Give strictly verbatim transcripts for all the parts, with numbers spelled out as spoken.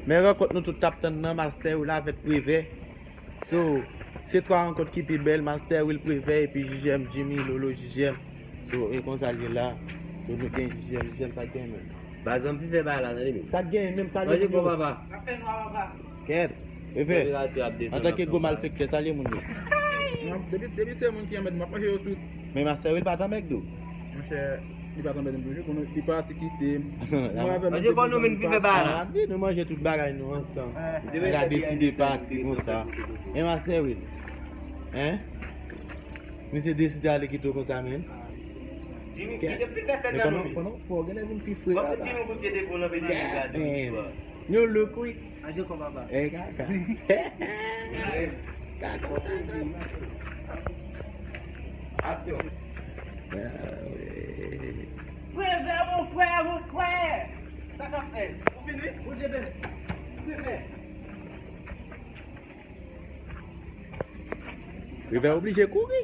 Men rankont nou tout t ap tann nan, Master Will avèk Prevè. So, se twa rankont ki pi bèl, Master Will, Prevè, epi J J M, Jimmy, Lolo, J J M. So, e konsa l ye la. So, nou gen J J M, J J M, sa k gen menm? Baz, ann fè bagay la, tande, men. Sa k gen menm, sa k gen menm? Manje bon, papa. Kèt. Prevè. Tanpirati ap desann. Antanke gwo malfektè, salye moun yo. Non, depi, depi se moun ki anmède m, m ap manje yo tout. Men Master Will pa t anmède w. Monchè, li pa t anmède m toujou, konnen li pati kite m. Mwen avè m. Manje bon, nou menm ki fè bagay la. A, di nou manje tout bagay nou ansanm. Li ka deside pati konsa. Men Master Will. Hein? Misye deside ale kite w konsa, men. Jimmy, kite pil pèsèn nan men w. Pandan w fò, genlè vin pi fre la. Jimmy, kout pye devan w nan pete gade. Yo look wi. Manje kò papa. E kaka. Kaka. Aksyon. Prevè, mon frè, mon frè. Sa k ap fèt? Ou fini? Ou leve. Prevè oblije kouri.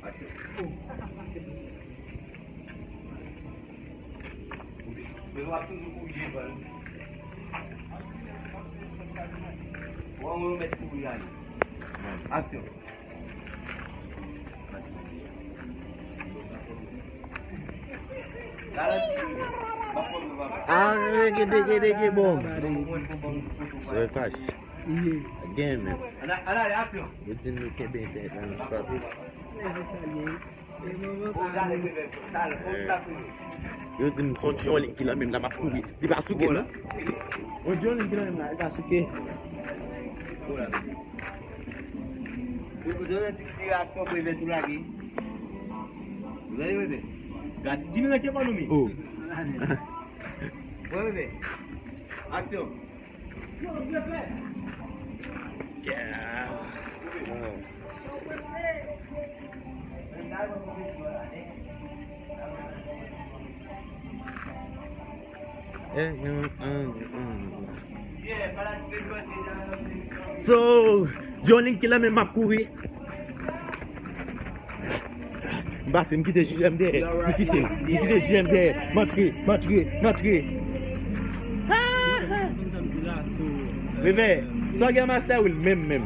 Aksyon. Men w ap toujou kouri devan l. W ap mèt kouri ale. Aksyon. Arege dege dege bòm. Se fache. Gen men. Yo di nou kenbe entènèt la, nou frape. Yo di m se yon Djolin ki nan men m la, m ap kouri. Li pa souke non. Yon Djolin ki nan men m la, li pa souke. Yo di m ti reaksyon Prevè tou lage. Gade Prevè. Gad, di m rete pa nou men. Oh. Prevè. Aksyon. So, Djolin ki la men m ap kouri. M pase, m kite J J M dèyè. M kite, m kite J J M dèyè. M antre, m antre, m antre. Prevè, sa w gen Master Will menm menm?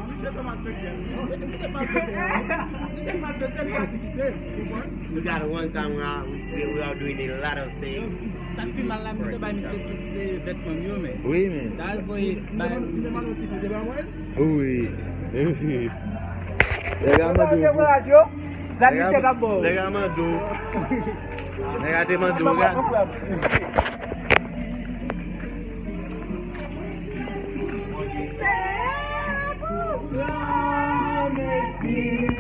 We got one time we are, we, we are doing a lot of things. Sa k pi mal la, misye bay misye tout, eh, vètman m yo, men. Wi, men. Dal voye bay misye. Wi. Nèg a mande w pou, nèg a, nèg a mande w. Nèg a te mande w, gad.